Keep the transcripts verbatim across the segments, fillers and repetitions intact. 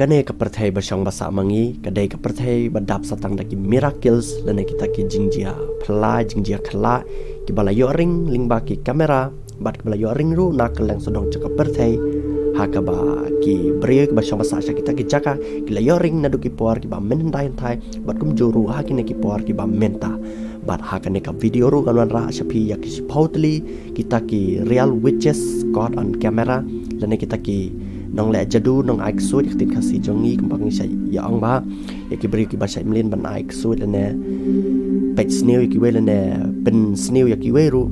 Kane ka pyrthei ba shong ba sah ma ngi ka dei ka pyrthei ba dap satang da ki miracles lane kita ki jingjia phylla, jingjia khlaiñ kiba la ïoh ring lyngba ki kamera bad kiba la ïoh ring ruh na kylleng sawdong jong ka pyrthei. Ha kaba ki briew kiba shong ba sah sha kita ki jaka ki la ïoh ring naduh ki por kiba mynhyndai hynthai bad kumjuh ruh ha kine ki por kiba mynta. Bad ha kane ka video ruh ngan wanrah sha phi ïa ki shiphew tylli kita ki real witches caught on camera lane kita ki nongleh jadu, nongai ksuid ha ka ktien Khasi jong ngi kumba ngi shait ïa ong ba ïa ki briew kiba shait mlien ban ai ksuid lane peit sniew ïa kiwei lane pynsniew ïa kiwei ruh.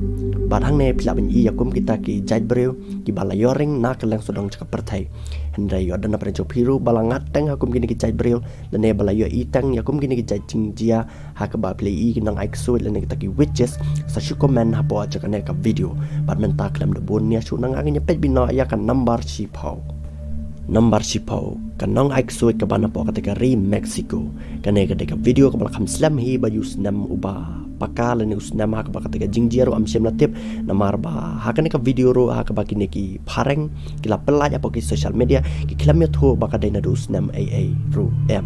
Bad hangne phi lah ban ïohi ïa kum kita ki jait briew kiba la ïoh ring na kylleng sawdong jong ka pyrthei. Hynrei ïoh don na pyrshah jong phi ruh ba la ngat teng ha kum kine ki jait briew lane ba la ïohi teng ïa kum kine ki jait jingjia ha kaba phi la ïohi ki nongai ksuid lane kita ki witches. Sa shu comment hapoh jong kane ka video. Bad mynta khlem da bun nia shu nang angin ïa peit bino ïa ka number shiphew. Number shiphew, ka nongai ksuid kaba napoh kata ka ri Mexico. Kane ka dei ka video kaba la kham slem hi ba ïa u snem uba paka lane u snem ha kaba kata ka jingjia ruh am shym la tip. Namar ba ha kane ka video ruh ha kaba kine ki phareng ki la pynlait hapoh ki social media ki khlem ïathuh ba ka dei naduh u snem ei ei ruh em.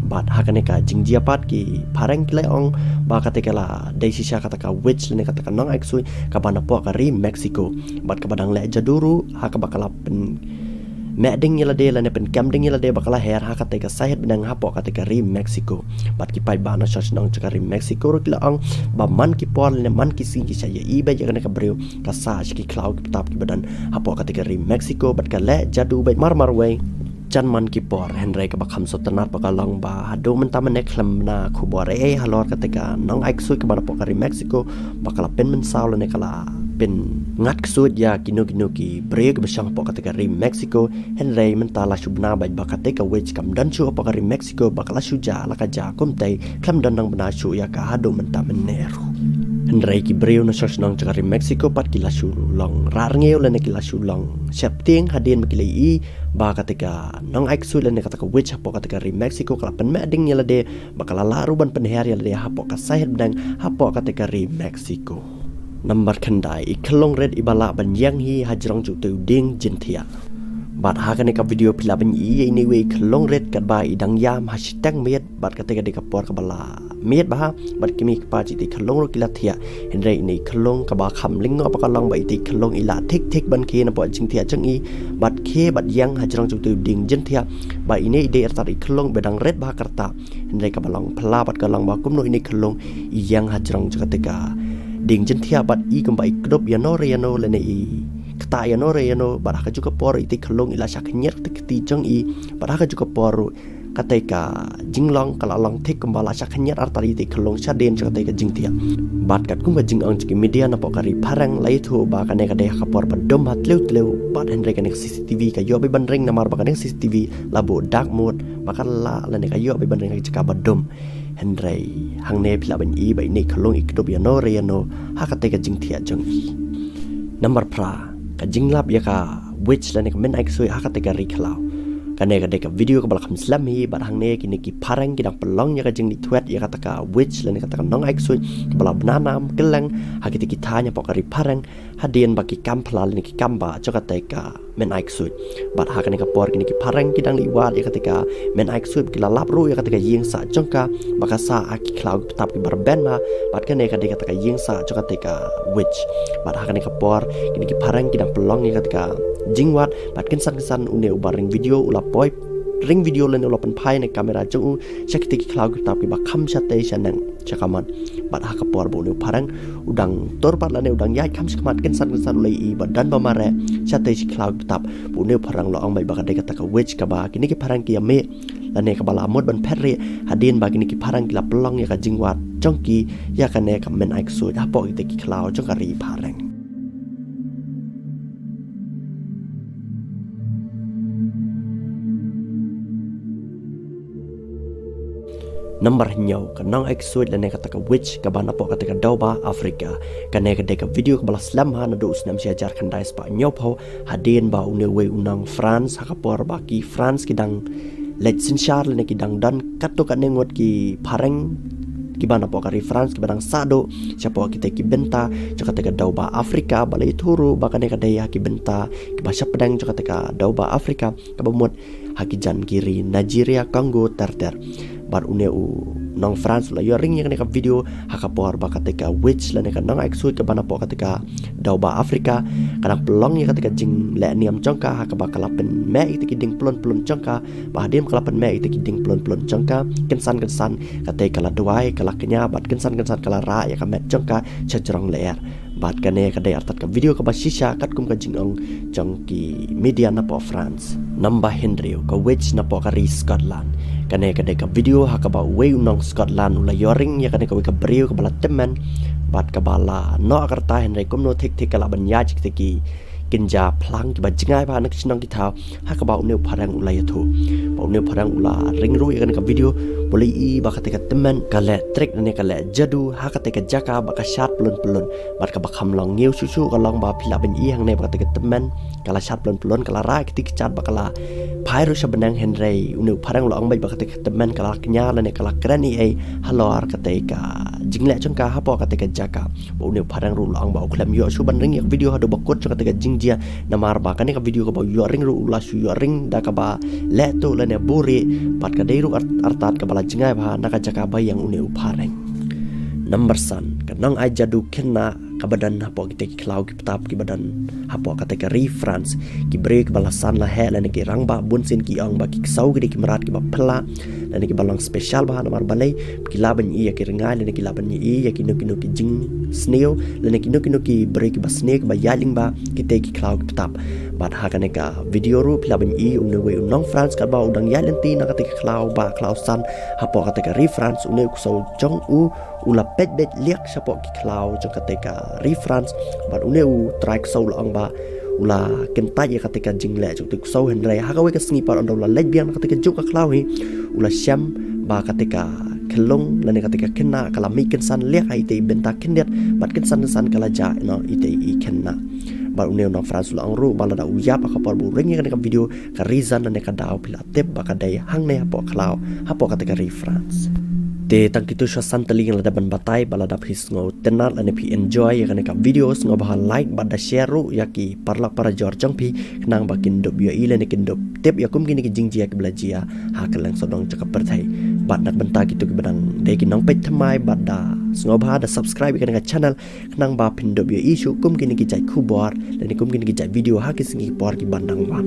Bad ha kane ka jingjia pat ki phareng ki la ong ba kata ka la dei shisha kata ka witch lane kata ka nongai ksuid kaba napoh ka ri Mexico. Bad kaba dang leh jadu ruh ha kaba ka la pyn meh ding ïa lade lane pynkem ding ïa lade ba ka la her ha kata ka saihet bneng hapoh kata ka ri Mexico. Bad ki paidbah na shnong jong ka ri Mexico ruh ki la ong ba man ki por lane man ki sngi ki shait ïohi beit ïa kane ka briew ka sah sha ki khlaw ki btap kiba don hapoh kata ka ri Mexico bad ka leh jadu beit mar marwei. Jan man ki por, hynrei kaba kham sngewtynnat ba ka long ba haduh mynta mynne khlem bna khubor ei ei halor kata ka nongai ksuid kaba napoh ka ri Mexico ba ka la pynmynsaw lane ka la pynngat ksuid ïa kino kino ki briew kiba shong hapoh kata ka ri Mexico. Hynrei mynta la shu bna beit ba kata ka witch kam don shuh hapoh ka ri Mexico ba ka la shu jah la ka jah kumtei, khlem don nang bna shuh ïa ka haduh mynta mynne ruh. Hynrei ki briew na shnong jong ka ri Mexico pat ki la shu long rah rngiew lane ki la shu long sheptieng hadien ba ki la ïohi ba kata ka nongai ksuid lane kata ka witch hapoh kata ka ri Mexico ka la pynmeh ding ïa lade ba ka la lah ruh ban pynher ïa lade hapoh ka saihet bneng hapoh kata ka ri Mexico. Number khyndai, i khyllung rit iba lah ban ïeng hi hajrong jong utei u dieng jingthiah. Bad ha kane ka video phi lah ban ïohi ïa ine iwei i khyllung rit katba i dang ïam ha shiteng miet bad kata ka dei ka por kaba la miet bha bad ki mei ki pa jong itei i khyllung ruh ki la thiah. Hynrei ine i khyllung kaba kham lyngngoh ba ka long ba itei i khyllung i lah thik thik ban khie napoh jingthiah jong i bad khie bad ïeng hajrong jong utei u dieng jingthiah. Ba ine i dei artat i khyllung ba dang rit bha ka rta. Hynrei kaba long phylla bad ka long ba kumno ine i khyllung i ïeng hajrong jong kata ka dieng jingthiah bad i kumba i kdup ïano re ïano lane i ktah ïano re ïano bad ha kajuh ka por itei i khyllung i la shah khynñiat ka kti jong i bad ha kajuh ka por ruh kata ka jinglong ka la long thik kumba la shah khynñiat artat itei i khyllung shadien jong kata ka jingthiah. Bad katkum ka jingong jong ki media napoh ka ri phareng la ïathuh ba kane ka dei ha ka por ba dum ha tlew tlew bad hynrei kane ka C C T V ka ïoh beit ban ring namar ba kane ka C C T V la buh dark mode ba ka lah lane ka ïoh beit ban ring ha ka jaka ba dum. Hynrei hangne phi lah ban ïohi ba ine i khyllung i kdup ïano re ïano ha kata ka jingthiah jong i. Number phra, ka jinglap ïa ka witch lane ka menai ksuid ha kata ka ri khlaw. Kane ka dei ka video kaba la kham slem hi bad hangne kine ki phareng ki dang pynlong ïa ka jingleit thwet ïa kata ka witch lane kata ka nongai ksuid kaba la bna nam kylleng ha kita ki thaiñ hapoh ka ri phareng hadien ba ki kam phylla lane ki kam ba jong kata ka menai ksuid. Bad ha kane ka por kine ki phareng ki dang leit wad ïa kata ka menai ksuid ki la lap ruh ïa kata ka ïing sah jong ka ba ka sah ha ki khlaw ki btap kiba rben bha bad kane ka dei kata ka ïing sah jong kata ka witch. Bad ha kane ka por kine ki phareng ki dang pynlong ïa kata ka jingwad bad kynsan kynsan une uba ring video u la poi ring video lane u la pynphai na kamera jong u sha kita ki khlaw ki btap kiba kham shatei shaneng sha kamon. Bad ha ka por ba une u phareng u dang tur pat lane u dang ïaid kham shakhmat kynsan kynsan u la ïohi ba don ba mareh shatei shi khlaw ki btap. Ba une u phareng u la ong beit ba ka dei kata ka witch kaba kine ki phareng ki ïa mih lane kaba la mut ban phet rieh hadien ba kine ki phareng ki la pynlong ïa ka jingwad jong ki ïa kane ka menai ksuid hapoh kita ki khlaw jong ka ri phareng. Number hynñiew, ka nongai ksuid lane kata ka witch kaba napoh kata ka dewbah Africa. Kane ka dei ka video kaba la slem ha naduh u snem shi hajar khyndai spah hynñiewphew hadien ba une uwei u nong France ha ka por ba ki France ki dang leit synshar lane ki dang don katto katne ngut ki phareng kiba na pok ka ri France kiba dang sah duh shapoh kita ki bynta jong kata ka dewbah Africa, ba la ïathuh ruh ba kane ka dei ha ki bynta kiba shapdeng jong kata ka dewbah Africa kaba mut ha ki jan ki ri Nigeria, Congo ter ter. Bad une u nong France u la ïoh ring ïa kane ka video ha ka por ba kata ka witch lane ka nong ai ksuid kaba na pok kata ka dewbah Africa ka dang pynlong ïa kata ka jingleh niam jong ka ha kaba ka la pynmeh ïa kita ki dieng pyllun pyllun jong ka. Ba hadien ka la pynmeh ïa kita ki dieng pyllun pyllun jong ka, kynsan kynsan kata ka la duwai, ka la kñia bad kynsan kynsan ka la rah ïa ka met jong ka sha jrong lyer. Bad kane ka dei artat ka video kaba shisha katkum ka jingong jong ki media na pok France. Namba hynriew, ka witch na pok ka ri Scotland. Kane ka dei ka video ha kaba uwei u nong Scotland u la ïoh ring ïa kane kawei ka briew kaba la tymmen bad kaba la noh ka rta, hynrei kumno thik thik ka la ban ïaid kita ki kynja phlang kiba jngai bha na ki shnong ki thaw, ha kaba une u phareng u la ïathuh. Ba une u phareng u la ring ruh ïa kane ka video, ba u la ïohi ba kata ka tymmen ka leh trick lane ka leh jadu ha kata ka jaka ba ka shad pyllun pyllun. Bad kaba kham long ngiew shuh shuh ka long ba phi lah ban ïohi hangne ba kata ka tymmen ka la shad pyllun pyllun, ka la rah kita ki jait ba ka la phai ruh sha bneng, hynrei une u phareng u la ong beit ba kata ka tymmen ka la kñia lane ka la kren ei ei halor kata ka jingleh jong ka hapoh kata ka jaka. Ba une u phareng ruh u la ong ba u khlem ïoh shuh ban ring ïa ka video haduh ba kut jong kata ka jingjia, namar ba kane ka video kaba u ïoh ring ruh u la shu ïoh ring da kaba leh tuh lane buhrieh, bad ka dei ruh ar-, artat kaba la jngai bha na ka jaka ba ïeng une u phareng. Number san, ka nong ai jadu khynnah kaba don hapoh kita ki khlaw ki btap kiba don hapoh kata ka ri France. Ki briew kiba la san la heh lane ki rangbah bunsien ki ong ba ki ksew ki dei ki mrad kiba phylla lane kiba long special bha, namar balei? Ki lah ban ïohi ïa ki rngai lane ki lah ban ïohi ïa kino kino ki jingsniew lane kino kino ki briew kiba sniew kiba ïaid lyngba kita ki khlaw ki btap. Bad ha kane ka video ruh phi lah ban ïohi une uwei u nong France katba u dang ïaid lynti na kata ka khlaw ba khlaw san hapoh kata ka ri France, une u ksew jong u u la peit beit liak shapoh ki khlaw jong kata ka ri France. Bad une u trai ksew u la ong ba u la kyntait ïa kata ka jingleh jong utu u ksew, hynrei ha kawei ka sngi pat ynda u la leit biang na kata ka juk ka khlaw hi, u la shem ba kata ka khyllung lane kata ka khynnah ka la mih kynsan liak ha itei i bynta khyndiat, bad kynsan kynsan ka la jah noh itei i khynnah. Bad une u nong France u la ong ruh ba lada u ïap ha ka por ba u ring ïa kane ka video, ka reason lane ka daw phi lah tip ba ka dei hangne hapoh khlaw, hapoh kata ka ri France. Te tang kitu shuwa san tylli ngan la dep ban batai, ba lada phi sngewtynnat lane phi enjoy ïa kane ka video, sngewbha like bad da share ruh ïa ki paralok parajor jong phi, khnang ba kin dup ïohi lane kin dup tip ïa kum kine ki jingjia kiba la jia ha kylleng sawdong jong ka pyrthei. Bad na ka bynta kito kiba dang dei ki nongpeit thymmai, bad da sngewbha da subscribe ïa kane ka channel, khnang ba phin dup ïohi shuh kum kine ki jait khubor lane kum kine ki jait video ha ki sngi ki por kiban dang wan.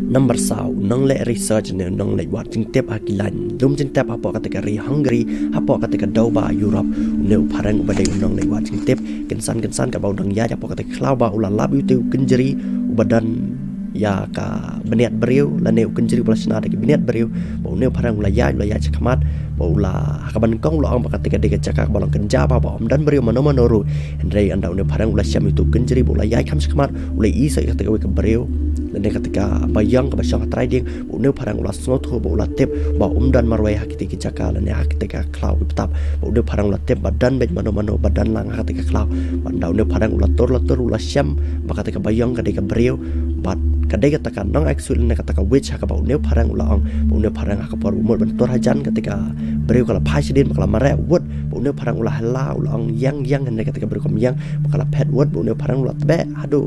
Number saw, u nongleh research ne u nongleh wad jingtip ha ki lain lum jingtep hapoh kata ka ri Hungary, hapoh kata ka dewbah Europe. Une u phareng uba dei u nongleh wad jingtip, kynsan kynsan kaba u dang ïaid hapoh kata ka khlaw ba u la lap ïa utu u kynjri uba don ïa ka bniat briew lane u kynjri uba la shna da ki bniat briew. Ba une u phareng u la ïaid, u la ïaid shakhmat, ba u la, ha kaba nyngkong u la ong ba kata ka dei ka jaka kaba long kynja bha ba ym don briew mano mano ruh. Hynrei ynda une u phareng u la shem ïa utu u kynjri ba u la ïaid kham shakhmat, u la ïohi sa ïa kata kawei ka briew lane kata kaba ïong kaba shong ha trai dieng. Ba une u phareng u la sngewthuh ba u la tip ba um don marwei ha kita ki jaka lane ha kita ka khlaw ki btap. Ba une u phareng u la tip ba don beit mano mano ba don lang ha kata ka khlaw. Bad ynda une u phareng u la tur la tur u la shem ba kata kaba ïong ka dei ka briew, bad ka dei kata ka nong ai ksuid lane kata ka witch ha kaba une u phareng u la ong. Ba une u phareng ha ka por ba mut ban tur hajan kata ka briew ka la phai shadien ba ka la mareh wut. Ba une u phareng u la hela, u la ong ïeng ïeng, hynrei kata ka briew kam ïeng, ba ka la phet wut. Ba une u phareng u la tbeh haduh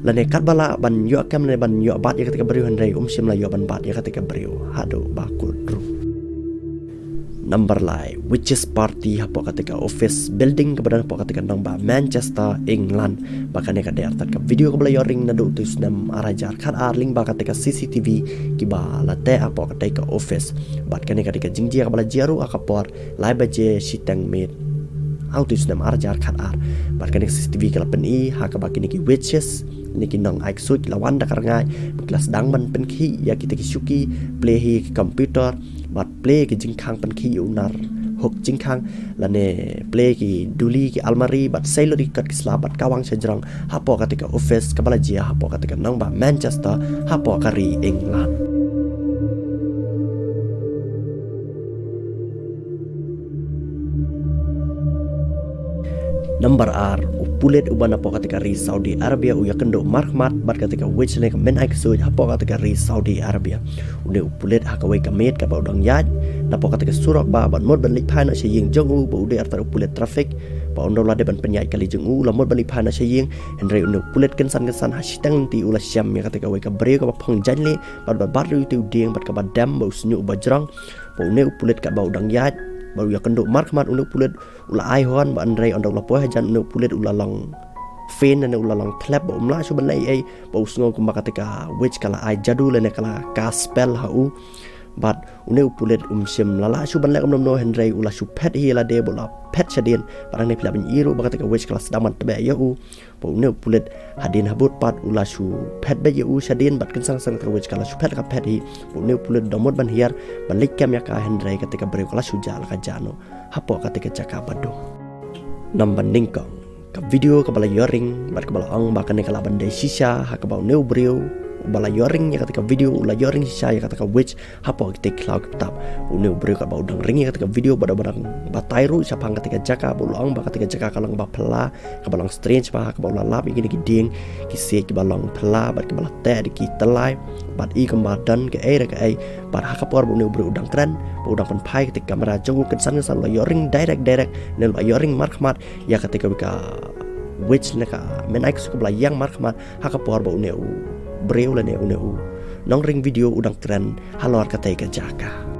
lane katba lah ban ïoh kem lane ban ïoh bat ïa kata ka briew, hynrei um shym la ïoh ban bat ïa kata ka briew haduh ba kut ruh. Number lai, witches party hapoh kata ka office building kaba don hapoh kata ka nongbah Manchester, England. Ba kane ka dei artat ka video kaba la ïoh ring naduh utu u snem ar hajar khat ar lyngba kata ka C C T V kiba la teh hapoh kata ka office. Bad kane ka dei ka jingjia kaba la jia ruh ha ka por lai baje shiteng miet ha utu u snem ar hajar khat ar. Bad kane ka C C T V ka la pyni ha kaba kine ki witches, kine ki nong ai ksuid ki la wan da ka rngai, ki la sdang ban pynkhih ïa kita ki shuki, plie hi ki computer, bad plie ki jingkhang, pynkhih ïa u nar hook jingkhang, lane plie ki duli, ki almari, bad sei lut ïa ki kot ki sla bad kawang sha jrong hapoh kata ka office kaba la jia hapoh kata ka nongbah Manchester hapoh ka ri England. Number ar, u pulit uba napoh katei ka ri Saudi Arabia u ïakynduh markhmat bad katei ka witch lane ka men-aï ksuid hapoh katei ka ri Saudi Arabia. Une u pulit ha kawei ka miet kaba u dang ïaid napoh katei ka surok bah, bad mut ban leit phai noh sha ïing jong u, ba u dei artat u pulit traffic, ba ynda u la dep ban pynïaid kali jong u, u la mut ban leit phai noh sha ïing, hynrei une u pulit kynsan kynsan ha shiteng lynti u la shem ïa katei kawei ka briew kaba phong jaiñ leh, bad bad bad ruh ïa utei u dieng bad kaba dem, ba u shñiuh ba jrong. Ba une u pulit katba u dang ïaid, ba u ïakynduh markhmat, une u pulit u la ai horn, ba hynrei ynda u la poi hajan une u pulit u la long faint lane u la long thlep, ba um lah shuh ban leh ei ei, ba u sngew kumba katei ka witch ka la ai jadu lane ka la cast spell ha u. Bad une u pulit um shym la lah shuh ban leh kumno kumno, hynrei u la shu phet hi ïa lade, ba u la phet shadien, bad hangne phi lah ban ïohi ruh ba katei ka witch ka la sdang ban tbeh ïa u. Ba une u pulit hadien habud pat u la shu phet beit ïa u shadien, bad kynsan kynsan katei ka witch ka la shu phet ka phet hi. Ba une u pulit u da mut ban hiar ban leit kem ïa ka, hynrei katei ka briew ka la shu jah la ka jah noh hapoh katei ka jaka ba dum. Number nyngkong, ka video kaba la ïohring bad kaba la ong ba kane ka lah ban dei shisha ha kaba une u briew uba la ïohring ïa katei ka video u la ïohring shisha ïa katei ka witch hapoh kitei ki khlaw ki btap. Une u briew katba u dang ring ïa katei ka video bad uba dang batai ruh shaphang katei ka jaka, ba u la ong ba katei ka jaka ka long ba phylla, kaba long strange bah, kaba u la lap ïa kine ki dieng ki siej kiba long phylla bad kiba la teh da ki tyllai, bad i kumba don kaei re kaei. Bad ha ka por ba une u briew u dang kren, ba u dang pynphai katei ka kamera jong u, kynsan kynsan u la ïohring direct direct, ne u la ïohring markhmat ïa katei kawei ka witch lane ka men-aï ksuid kaba la ïeng markhmat ha ka por ba une u briew lane une u nongring video u dang kren halor katei ka jaka.